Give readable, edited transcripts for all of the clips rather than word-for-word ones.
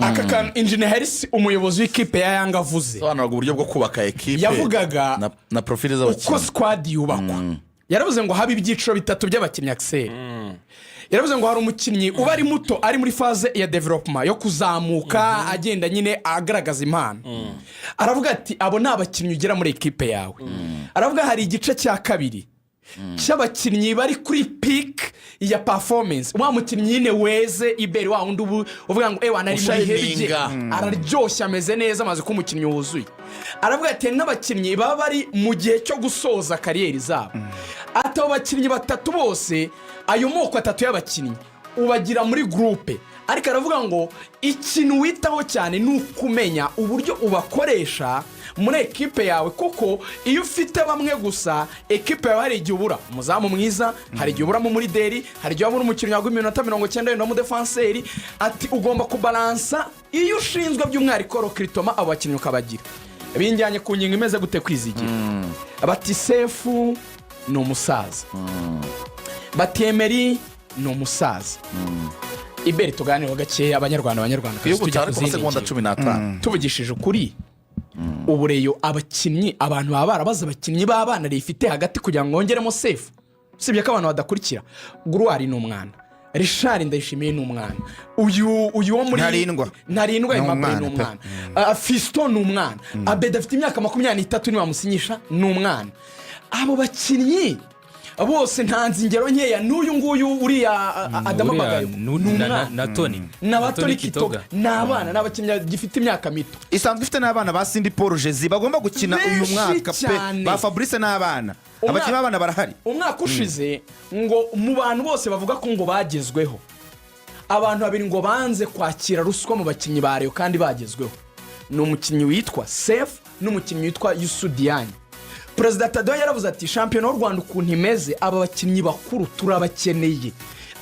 Aka kantu Engineer Hersi, umuyobozi w'ikipe ya Yanga, avuze, Sobanuraga uburyo bwo kubaka ekipe Yavugaga na profile uko z'abakinnyi. squad yubakwa. Yaravuze ngo haba ibyiciro bitatu by'abakinnyi. Akiseri yaravuze ngo hari umukinnyi uba ari muto, ari muri phase ya développement, yo kuzamuka, agenda nyine agaragaza impano. Aravuga ati abo ni abakinnyi ugera muri ekipe yawe. Aravuga hari igice cya kabiri cy'abakinnyi bari kuri peak ya performance, wa mukinnyi nyine weze iberi, wa wundi ubu uvuga ngo ewa nari mu bihe bye, Ushininga. araryoshye, ameze neza, amaze kuba umukinnyi wuzuye. Aravuga ati hari n'abakinnyi baba bari mu gihe cyo gusoza carrière zabo. Ati abo bakinnyi batatu bose, ayo moko atatu y'abakinnyi, ubagira muri groupe. Ariko aravuga ngo ikintu witaho cyane ni ukumenya uburyo ubakoresha muri ekipe yawe, kuko iyo ufite bamwe gusa, ekipe yawe hari igihe ubura umuzamu mwiza, hari igihe uburamo muri deri, hari igihe wabura umukinnyi waguha iminota 90 wenda w'umudefanseri. Ati ugomba kubalansa iyo ushinzwe by'umwihariko recrutement, abo bakinnyi ukabagira. Binjyanye ku ngingo imeze gute, kwizigira? Bati Sefu ni umusaza, bati Emery ni umusaza. Iberi tuganireho gakeya, Abanyarwanda, Abanyarwanda, Iyo gutaha ku masegonda 15. Tuvugishije ukuri, ubu Rayon abakinnyi, abantu baba barabaze abakinnyi b'abana Rayon ifite hagati kugira ngo bongeremo Sefu, usibye ko abantu badakurikira. Guruwari ni umwana, Richard Ndayishimiye ni umwana, uyu wo muri Ntarindwa. Ntarindwa Ni Aimable umwana ni pe. umwana. Fiston ni umwana, Abedi afite imyaka 23, nibamusinyisha ni umwana. Abo bakinnyi bose ntanze ingero nkeya, n'uyu nguyu uriya Adama Uriya Bagayo ni umwana. na Tony. Na Tony Kitoga ni abana, ni abakinnyi bagifite imyaka mito. Isanzwe ifite n'abana ba Sindi Paul Jezi bagomba gukina uyu Benshi mwaka pe. cyane. Ba Fabrice n'abana, abakinnyi b'abana barahari. Umwaka ushize ngo mu bantu bose bavuga ko ngo bagezweho, abantu babiri ngo banze kwakira ruswa mu bakinnyi ba Rayon kandi bagezweho, ni umukinnyi witwa Sefu n'umukinnyi witwa Youssou Diagne. Perezida Tadeyo yaravuze ati shampiyona y'u Rwanda ukuntu imeze, aba bakinnyi bakuru turabakeneye.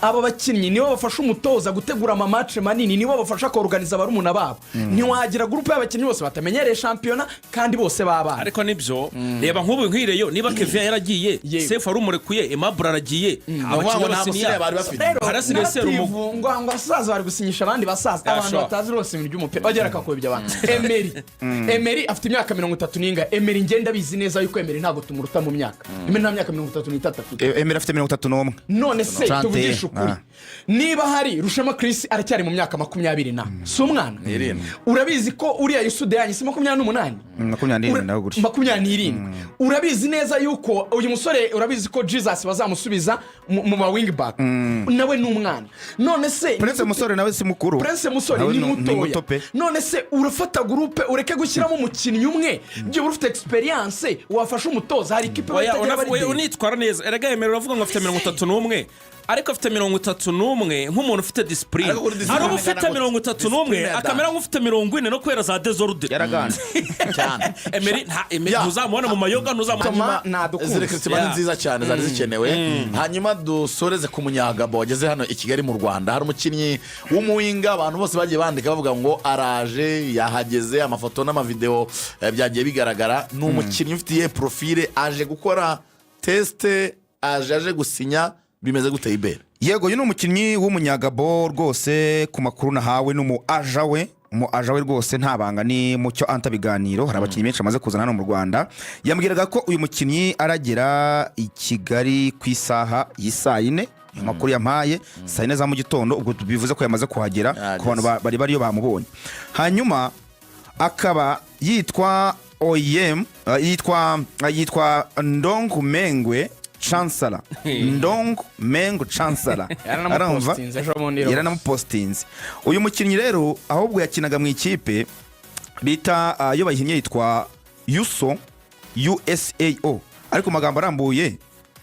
Aba bakinnyi nibo bafasha umutoza gutegura ama match manini, nibo bafasha koruganiza barumuna babo. Ntiwagira groupe y'abakinnyi bose batamenyereye shampiyona kandi bose b'abana. Ariko nibyo, reba nk'ubu nk'ireyo, niba Kevin yaragiye, Sefu wari umurekuye, Aimable aragiye, Ukuvuga ngo abakinnyi nta musore b'abasiniya bari bafite. Rero Harasigaye narrative Serumogo. ngo abasaza bari gusinyisha abandi basaza, abantu batazi rwose ibintu by'umupira bagera akakuyobya abantu. Emery afite imyaka 30 n'ingahe? Emery, ngenda abizi neza yuko Emery ntabwo tumuruta mu myaka. Emery nta myaka 33 afite. Emery afite 31. None se Trente. tuvugishe ukuri, niba hari Rushema Chris aracyari mu myaka 20 na, si umwana. N'irindwi. Urabizi ko uriya Youssou Diagne si 28? 27 nawe gutyo. 27. Urabizi neza yuko uyu musore, urabizi ko Jesus bazamusubiza mu ma wing back, nawe ni umwana. None se Prince Musore nawe si mukuru. Prince Musore Nawe ni ni muto mutoya. pe. None se urafata groupe ureke gushyiramo umukinnyi umwe byibura ufite expérience wafasha umutoza? Hari ikipe Oya, batagira oya, abarideri. Unitwara neza erega. Yemerera uravuga ngo afite 31, ariko afite 31 nk'umuntu ufite discipline. Ariko kuri discipline Hari uba ufite ingana gute? 31 Discipline ya akamera nk'ufite 40 no kubera za désordre. Yaraganje. Cyane. Emery nta Emery ntuzamubona mu mayoga, ntuzamubona. Toma nadukunze. Izi recrutement ni nziza cyane, zari zikenewe. Hanyuma dusoreze ku Munyagabo wageze hano i Kigali mu Rwanda. Hari umukinnyi w'umuwinga abantu bose bagiye bandika bavuga ngo araje, yahageze, amafoto n'amavidewo byagiye bigaragara. Ni umukinnyi ufitiye profile, aje gukora test, aje gusinya. Bimeze gute, Ibere? Yego, uyu ni umukinnyi w'Umunyagabo rwose. Ku makuru nahawe n'umu agent we, umu agent we rwose nta banga, ni Mucyo Anta Biganiro, hari abakinnyi benshi amaze kuzana hano mu Rwanda, yambwiraga ko uyu mukinnyi aragera i Kigali ku isaha y'isaa yine. Amakuru yampaye saa yine za mu gitondo, ubwo bivuze ko yamaze kuhagera ku bantu bari bariyo bamubonye. Hanyuma akaba yitwa Oyem, yitwa Ndong Mengwe Chancellor, Ndong Mengwe Chancellor. Yaranamupostinze ejo bundi rwose. Yaranamupostinze. Uyu mukinnyi rero ahubwo yakinaga mu ikipe bita, iyo bayihinnye yitwa Yuso, USAO, ariko mu magambo arambuye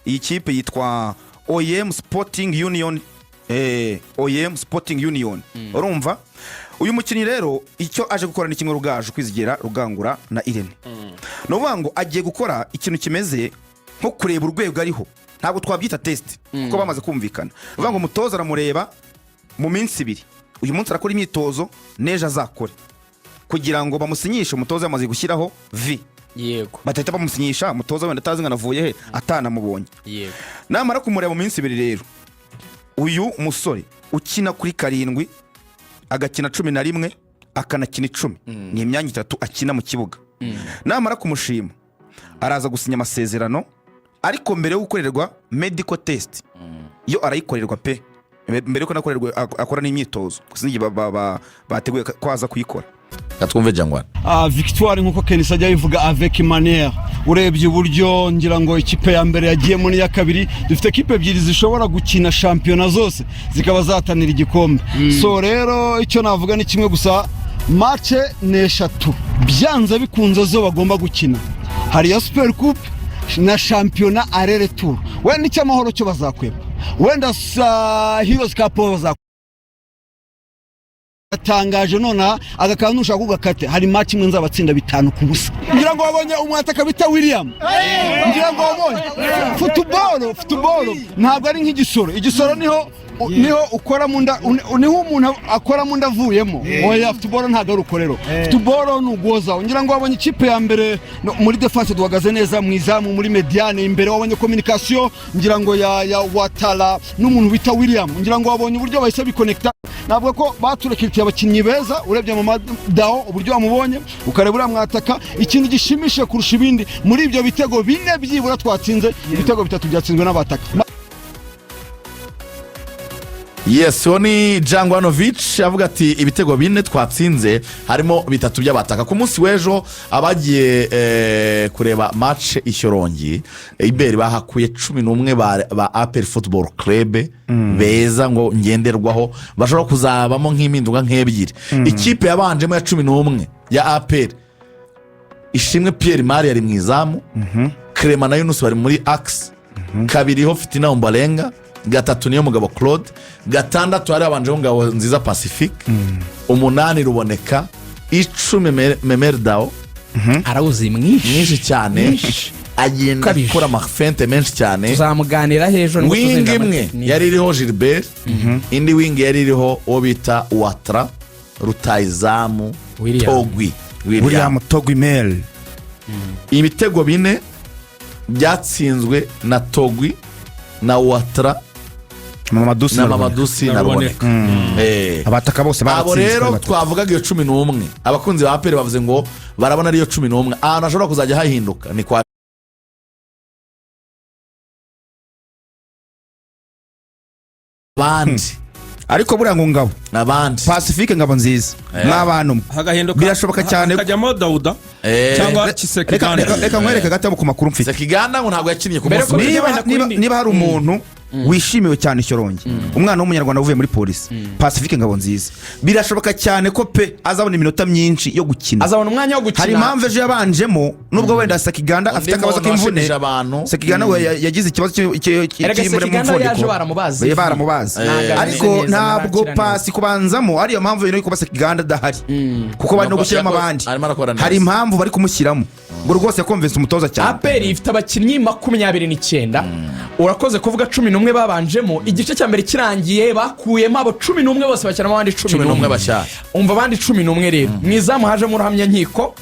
iyi kipe yitwa Oyem Sporting Union, Oyem Sporting Union. Urumva uyu mukinnyi rero icyo aje gukora ni kimwe, Rugaju, Kwizigira, Rugangura na Irene. Ni ukuvuga ngo agiye gukora ikintu kimeze nko kureba urwego ariho. Ntabwo twabyita test kuko bamaze kumvikana. Ni ukuvuga ngo umutoza aramureba mu minsi 2. Uyu munsi arakora imyitozo, n'ejo azakore, kugira ngo bamusinyishe umutoza yamaze gushyiraho vi. Batahita bamusinyisha umutoza wenda atazi ngo anavuye he, atanamubonye. Namara kumureba mu minsi 2 rero, uyu musore ukina kuri karindwi. Agakina 11, akanakina 10, ni imyanya itatu akina mu kibuga. Namara kumushima, araza gusinya amasezerano, ariko mbere yo gukorerwa medical test, yo arayikorerwa pe, mbere yuko anakorerwa akora n'imyitozo gusa n'igihe bateguye ko aza kuyikora. Reka twumve Jangwani. Victoire, nkuko Kenisi ajya abivuga, avec manière. Urebye uburyo ngira ngo ikipe ya mbere yagiyemo n'iya kabiri, dufite ekipe ebyiri zishobora gukina shampiyona zose, zikaba zahatanira igikombe. So rero icyo navuga ni kimwe gusa: match ni eshatu byanze bikunze zo bagomba gukina. Hari iya Super Coupe na shampiyona aller-retour, wenda icy'Amahoro cyo bazakwepa, wenda sa Heroes Cup bazakweba. Atangaje nonaha agakantu nushaka ugakate, hari match imwe nzabatsinda 5-0. Ngira ngo wabonye umwataka bita William, ngira ngo wabonye football. Football ntabwo ari nk'igisoro. Igisoro niho ukora mu nda, niho umuntu akora mu nda avuyemo. Oya, football ntabwo ari ukorero, football ni uguhozaho. Ngira ngo wabonye ikipe ya mbere no, muri defense duhagaze neza, mu izamu, muri médiane imbere wabonye communication, ngira ngo ya Watara n'umuntu bita William. Ngira ngo wabonye uburyo bahise bikonekita. Navuga ko baturekitiye abakinnyi beza. Urebye mu madaho uburyo wamubonye, ukareba uriya mwataka, ikintu gishimishije kurusha ibindi muri ibyo bitego bine byibura twatsinze, ibitego bitatu byatsinzwe n'abataka. Yes, uwo ni Jangwanovic avuga ati ibitego bine twatsinze harimo bitatu by'abataka. Ku munsi w'ejo abagiye kureba match i Shyorongi iberi bahakuye 11 ba APR Football Club beza ngo ngenderwaho, bashobora kuzabamo nk'impinduka nk'ebyiri. Ikipe yabanjemo ya 11 ya APR: Ishimwe Pierre Mari yari mu izamu, Clement na Yunusi bari muri axe, kabiri ho Fitina Ombarenga, gatatu niyo Mugabo Claude, gatandatu hari habanjeho Ngabo Nziza Pacifique, umunani Ruboneka, 10 Memel Dao. Arawuzi mwinshi. Mwinshi cyane, agenda Ukabije. akora amafente menshi cyane. Tuzamuganira h'ejo nibwo Wing tuzinjira muri imwe technique. yari iriho Gilbert, indi wing yari iriho uwo bita Watra rutayizamu. William. Togwi William. William Togui Mel. Ibitego bine byatsinzwe na Togwi na Watra Mamadou na Mamadou Sy na Ruboneka. Ruboneka. Abataka bose Abo baratsinze rero kuri batatu. twavugaga iyo 11, abakunzi ba APR bavuze ngo barabona ariyo 11. Ahantu hashobora kuzajya hahinduka ni kwa abandi. Ariko buriya ngo Ngabo Abandi. Pacifique Ngabo Nziza n'abantu mwe. Hagahinduka. Birashoboka cyane. Hakajyamo Dawuda cyangwa Kisekiganda. Reka nkwereke gato ku makuru mfite. Sekiganda ngo ntabwo yakinnye ku Mbere munsi ko w'ejo. tujya Niba, wenda kuri niba, niba hari umuntu wishimiwe cyane Shyorongi, umwana w'Umunyarwanda uvuye muri Polisi, Pacifique Ngabo Nziza, birashoboka cyane ko pe azabona iminota myinshi yo gukina. Azabona umwanya wo gukina. Hari impamvu ejo yabanjemo, nubwo wenda Sekiganda Undi afite akabazo muntu k'imvune. washimije abantu. Sekiganda we yagize ikibazo Erega cy'imvune mu Sekiganda yaje mfundiko. baramubaze. Baramubaze. Ntabwo ameze Ariko neza, ntabwo ntarakira neza. Pasi kubanzamo ariyo mpamvu yo kuba Sekiganda adahari, kuko bari no gushyiramo abandi. Arimo arakora neza. Hari impamvu bari kumushyiramo, ngo rwose yakumvise umutoza cyane. APR ifite abakinnyi 29. Urakoze kuvuga 11 babanjemo. Igice cya mbere kirangiye bakuyemo abo 11 bose, bashyiramo abandi cumi 11 n'umwe. Bashyashya. Umva abandi 11 rero: mu izamu hajemo Ruhamya Nkiko,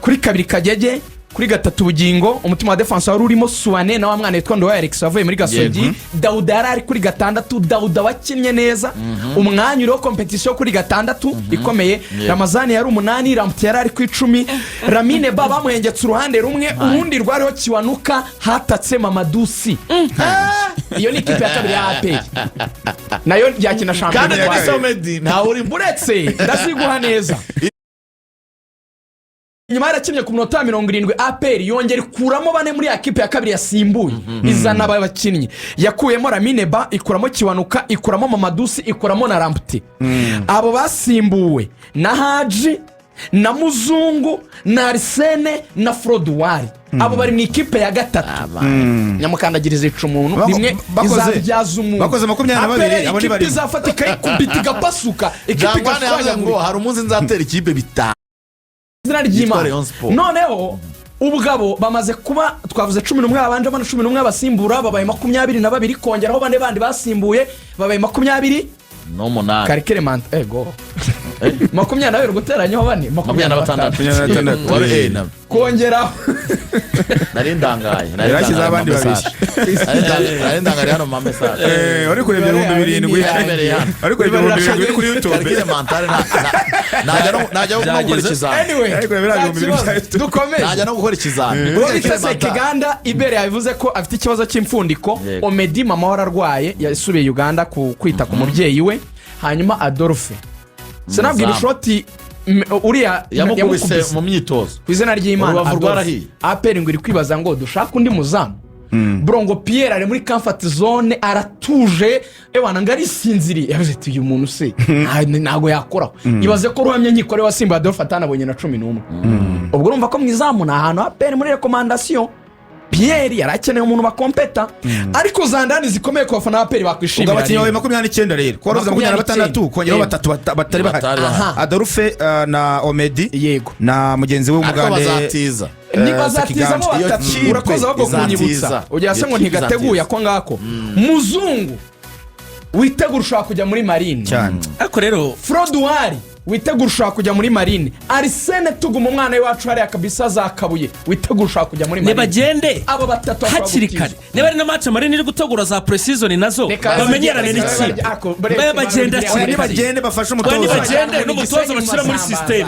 kuri kabiri Kagege, kuri gatatu Bugingo. Umutima wa défense wari urimo Suwane na wa mwana witwa Ndowa Alex wavuye muri Gasogi. Dawuda yari ari kuri gatandatu, Dawuda wakinnye neza, umwanya uriho compétition kuri gatandatu ikomeye. Ramazani yari umunani, Ramputi yari ari ku 10, Lamine Ba bamuhengetse uruhande rumwe, urundi rwariho Kiwanuka, hatatse Mamadou Sy. Iyo ni ikipe ya kabiri ya APR, nayo yakina Kandi shampiyona. Kenny Somedi ntawe urimo. Uretse ndaziguha neza. Nyuma yarakinnye ku minota 70, APR yongera ikuramo bane muri ya kipe ya kabiri yasimbuye, izana aba bakinnyi. Yakuyemo Lamine Ba, ikuramo Kiwanuka, ikuramo Mamadou Sy, ikuramo na Ramputi. Abo basimbuwe na Haji na Muzungu na Arisene na Froduwari, abo bari mu ikipe ya gatatu. Nyamukandagiriza ica umuntu rimwe izabyaza umuntu. Bakoze 22, APR abo ni ikipe barimo. izafata ikayikubita igapasuka, ikipe Jangwani yavuze ngo igashwanyagurika. hari umunsi nzatera ikipe bitanu Izina yitwa ry'Imana. Rayon Sport. Noneho ubugabo bamaze kuba twavuze 11 babanjemo na 11 basimbura, babaye 22, kongeraho bane bandi basimbuye babaye makumyabiri. N'umunani. Calcul mental, ego, 22 guteranyaho bane. 26. 26. Wari Kongeraho. Nari ndangaye, nari Yarashyizeho ndangaye abandi mu babiri. message. Nari ndangariye hano mu ma message. Wari kurebye 7000. Yabereye hano. Wari kurebye 7000 uri kuri YouTube. Calcul mental, najya no gukora Byageze. ikizami. Anyway, Ariko biriya nta 7000 kibazo. bya YouTube. Dukomeze. Najya no gukora ikizami. Uwo bita Calcul mental. Sekiganda Ibere yabivuze ko afite ikibazo cy'imfundiko. Yego. Omedi mama we ararwaye, yasubiye Uganda kwita ku mubyeyi we. Hanyuma Adolphe, sinabwira Umuzamu. ishoti uriya Yamukubise mu myitozo. Ku izina ry'Imana. Urubavu Adolphe. rwarahiye. APR ngo iri kwibaza ngo dushake undi muzamu. Bro, ngo Pierre ari muri comfort zone, aratuje, ewana ngo arisinziriye. Yavuze ati: "Uyu muntu se ntabwo yakoraho." Ibaze ko Ruhamya Nkiko ariwe wasimbuye Adolphe, atanabonye na 11. Ubwo urumva ko mu izamu ni ahantu APR muri recommandation Pierre yari akeneye umuntu bakompeta. Ariko zandani zikomeye ku bafana ba APR Ubwo bakwishimira abakinnyi bawe rero. 29 rero, kuba waruze 26, kongeraho Yego. batatu batari bahari. Batari bahari. Aha. Adolphe na Omedi Yego. na mugenzi we Ariko w'Umugande. bazatiza. Ntibazatizamo Sekiganda. Iyo batatu. kipe Urakoze ahubwo izatiza. kunyibutsa. Ugira se Iyo ngo kipe ntigateguye izatiza. ako ngako. Muzungu witegura, ushobora kujya muri Marine. Cyane. Ariko rero Froduwari witegura, ushobora kujya muri Marine. Arisene Tuguma, umwana w'iwacu hariya kabisa za Kabuye, witegura, ushobora kujya muri Marine. Nibagende Abo batatu bashobora hakiri kare. gutizwa. Niba ari na match Marine iri gutegura za pre-season, nazo Reka bamenyerane reka n'ikipe. reka Babe bagenda reka hakiri kare. Nibagende bafashe Oya, umutoza. nibagende Bajyana n'umutoza Gisenyi bashyira muri mu système,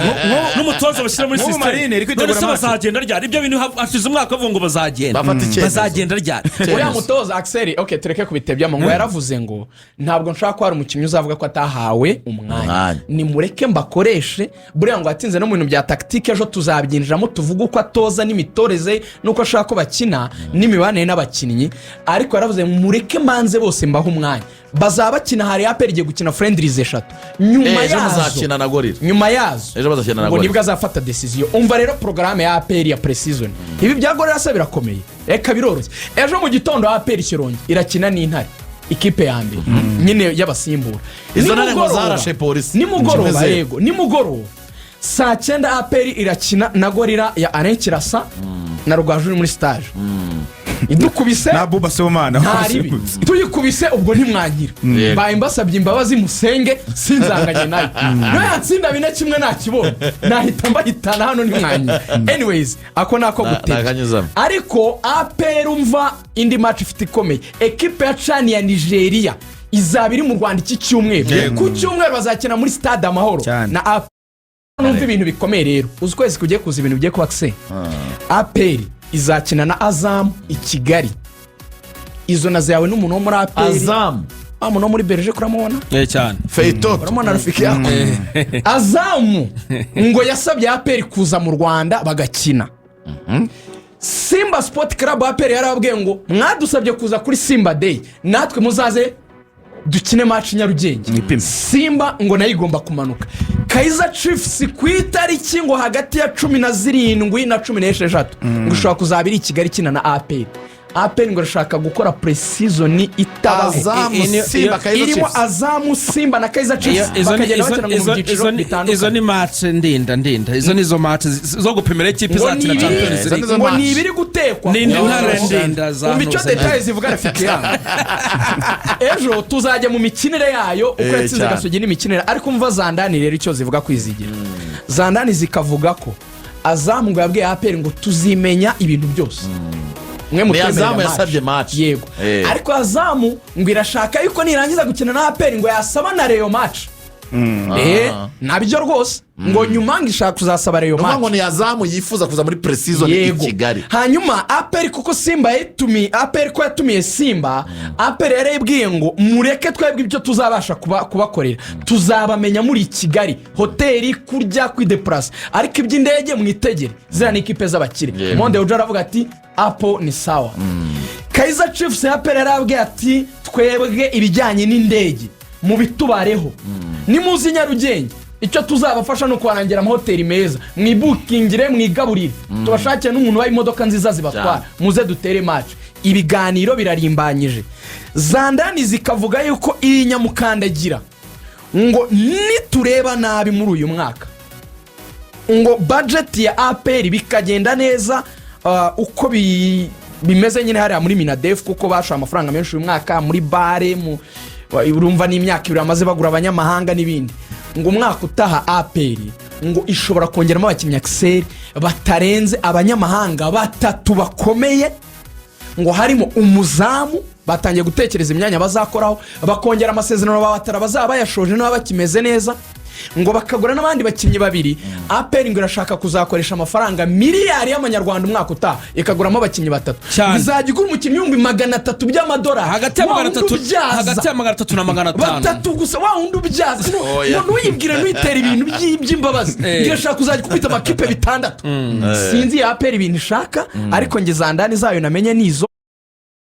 n'umutoza bashyira muri Nk'ubu Marine iri système. kwitegura None se match. bazagenda ryari? Ibyo bintu hashize umwaka bavuga ngo bazagenda. Bafata icyemezo. Bazagenda ryari? Uriya mutoza Axel, ok, tureke kubitebyamo, ngo yaravuze ngo ntabwo nshaka ko hari umukinnyi uzavuga ko atahawe umwanya. Umwanya. Nimureke mbakoreshe. Buriya ngo yatsinze no mu bintu bya tactique, ejo tuzabyinjiramo tuvuge uko atoza n'imitoreze n'uko ashaka ko bakina n'imibanire n'abakinnyi. Ariko yaravuze: "Mureke mbanze bose mbahe umwanya." Bazaba bakina, hari APR igiye gukina friendlies eshatu nyuma Ejo yazo. muzakina na Gorilla. Nyuma yazo Ejo bazakina na ngo Gorilla. nibwo azafata décision. Umva rero porogaramu ya APR ya pre-season. Ibi bya Gorilla se birakomeye? Reka, biroroshye. Ejo mu gitondo APR Shyorongi irakina n'Intare, ikipe ya mbere nyine y'abasimbura. Izo ntare ngo Nimugoroba- zarashe Polisi. Nimugoroba. Kimeze. Yego, nimugoroba saa 9 APR irakina na Gorilla ya Alain Kirasa na Rugaju uri muri stage. Idukubise Na Buba Sibomana. Nta ribi, tuyikubise ubwo ntimwankira. Yego. Mbaye mbasabye imbabazi, musenge sinzanganye nayo. Niyo yatsinda 4-1 ntakibonye, nahita mbahitana hano, ntimwankira. Anyways, ako ni ako gutega. Nakanyuzamo. Ariko APR, umva indi match ifite ikomeye, ekipe ya CHAN ya Nigeria izaba iri mu Rwanda iki cyumweru. Ku cyumweru bazakina muri Stade Amahoro Cyane. na APR. Numva ibintu bikomeye rero, uzi ukwezi kugiye kuza, ibintu bigiye kuba se. APR izakina na Azam i Kigali. Izo na zawe n'umuntu wo muri APR. Azam. Wa muntu wo muri Belgique, uramubona? Eh, cyane. Feitoto. Uramubona rafiki yako? Azam ngo yasabye APR kuza mu Rwanda bagakina. Simba Sport Club, APR yarababwiye ngo mwadusabye kuza kuri Simba Day, natwe muzaze dukine match Nyarugenge. Mwipime. Simba ngo nayo igomba kumanuka. Kaizer Chiefs ku itariki ngo hagati ya 17 na 16 ngo ishobora kuzaba iri i Kigali ikina na APR. APR ngo irashaka gukora pre-season itabaho. Azam, Simba, Kaizer Irimo Chiefs. Azam, Simba na Kaizer Chiefs, Izo ni- bakagenda izo- bakina ngo mu byiciro izo ni- izo bitandukanye. ni match ndinda, izo ni zo match zo gupimira ikipe Ngo izakina ni ibiri- Champions Izo ni League. zo ngo match. ni ibiri gutekwa. Ni indi ntare Umva ndinda za icyo ntuze. détails zivuga rafiki yawe. Ejo tuzajya mu mikinire yayo, uko yatsinze Cyane. Gasogi n'imikinire. Ariko umva zandani rero icyo zivuga kwizigira. Zandani zikavuga ko Azam ngo yabwiye APR ngo tuzimenya ibintu byose mwe Ni mutwemerera Azam match. yasabye match. Yego. Ariko Azam ngo irashaka yuko nirangiza gukina na APR ngo yasaba na Rayon match. Nabyo rwose ngo nyuma ngo ishaka kuzasaba Rayon Ni ukuvuga ngo match. ni Azam yifuza kuza muri pre-season i Yego. Kigali. Hanyuma APR, kuko Simba yayitumiye APR, ko yatumiye Simba, APR yarayibwiye ngo mureke twebwe ibyo tuzabasha kubakorera tuzabamenya muri Kigali, hoteli, kurya, kwidepurasa, ariko iby'indege mwitegere, ziriya ni ikipe z'abakire. Monde uje aravuga ati apo ni sawa. Kaizer Chiefs, APR yarabwiye ati twebwe ibijyanye n'indege mubitubareho, nimuzi Nyarugenge icyo tuzabafasha ni ukubarangira amahoteli meza, mwibukingire, mwigaburire, tubashakire n'umuntu ubaha imodoka nziza zibatwara, muze dutere match. Ibiganiro birarimbanyije. Zandani zikavuga yuko iyi nyamukandagira ngo nitureba nabi muri uyu mwaka, ngo budget ya APR bikagenda neza, uko bimeze nyine hariya muri MINADEF, kuko bashoye amafaranga menshi uyu mwaka muri BAL, mu Urumva n'imyaka 2 bamaze bagura abanyamahanga n'ibindi. Ngo umwaka utaha APR ngo ishobora kongeramo abakinnyi, Axel, batarenze abanyamahanga batatu bakomeye, ngo harimo umuzamu. Batangiye gutekereza imyanya bazakoraho, bakongera amasezerano ba Watara bazaba bayashoje niba bakimeze neza, ngo bakagura n'abandi bakinnyi babiri. APR ngo irashaka kuzakoresha amafaranga miliyari y'amanyarwanda umwaka utaha, ikaguramo abakinnyi batatu. Cyane. Izajya igura umukinnyi 300,000 by'amadolari. Hagati ya Wa magana wundi atatu ubyaza. Hagati ya 300 na 500. Batatu gusa, wa wundi ubyaza. Oya. Ngo ntuyibwire, ntuyitere ibintu by'imbabazi. Irashaka kuzajya ikubita amakipe bitandatu. Sinzi ya APR ibintu ishaka, ariko nge za ndani zayo namenye ni izo.